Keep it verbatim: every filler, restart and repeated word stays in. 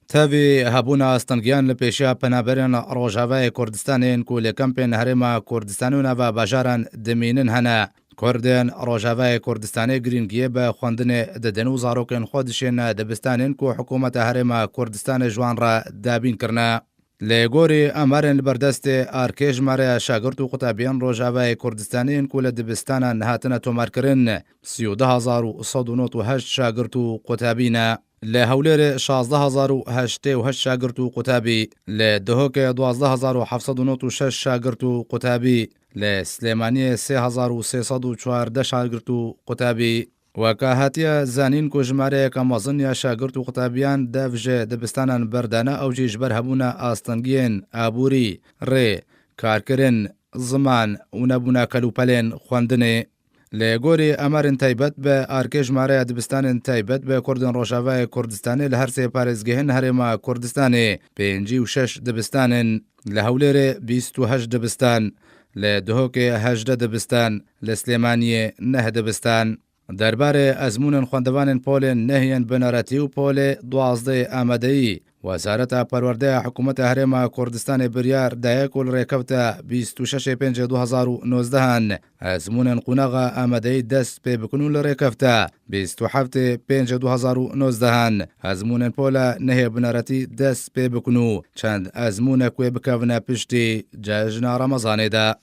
Tevî hebûna astengiyan li pêşiya penaberên Rojavayê Kurdistanê yên ku li kempên Herêma Kurdistanê û nava bajaran dimînin hene. Kurdên Rojavayê Kurdistanê girîngiyê bi xwendinê didin û zarokên xwe dişêne dibistanên ku hikûmeta Herêma Kurdistanê ji wan re dabîn kirine. Li gorî amarên li berdestê, arkeş mareya şagirt û qutabiyên Rojavayê Kurdistanê yên ku li dibistanan hatine tomarkirin, sî û du hezar û sed û nod û heşt şagirt û qutabî ne. Li Hewlêrê şazdeh hezar û heştê û heşt şagirt û qutabî, li Duhokê duwazdeh hezar û heft sed û nod û şeş şagirt û qutabî, li Silêmaniyê sê hezar û sê sed û çardeh şagirt û qutabî. Weke hatiye zanîn ku jimareyeke mezin ya şagirt û qutabiyan dev ji dibistanan berdane, ew jî ji ber hebûna astengiyên aborî, rê, karkirin, ziman û nebûna kelûpelên xwendinê. Li gorî emarên taybet bi arke jimareya dibistanên taybet bi Kurdên Rojavayê Kurdistanê li her sê parêzgehên Herêma Kurdistanê pêncî û şeş dibistan in, li Hewlêrê bîst û heşt dibistan, li Duhokê hejdeh dibistan, li Silêmaniyê neh dibistan. Derbarê ezmûnên xwendevanên polên neh yên bineretî û polê duwazdeh amadeyî, Wezareta Perwerdeya Hikûmeta Herêma Kurdistanê biryar daye ku li rêkefta bîst û şeş pêncê du hezar û nozdehan ezmûnên qonaxa amadeyî dest pê bikin û li rêkefta bîst û heft pêncê du hezar û nozdehan ezmûnên pola nehê bineretî dest pê bikin û çend ezmûnek wê bikevine piştî cejna Remezanê de.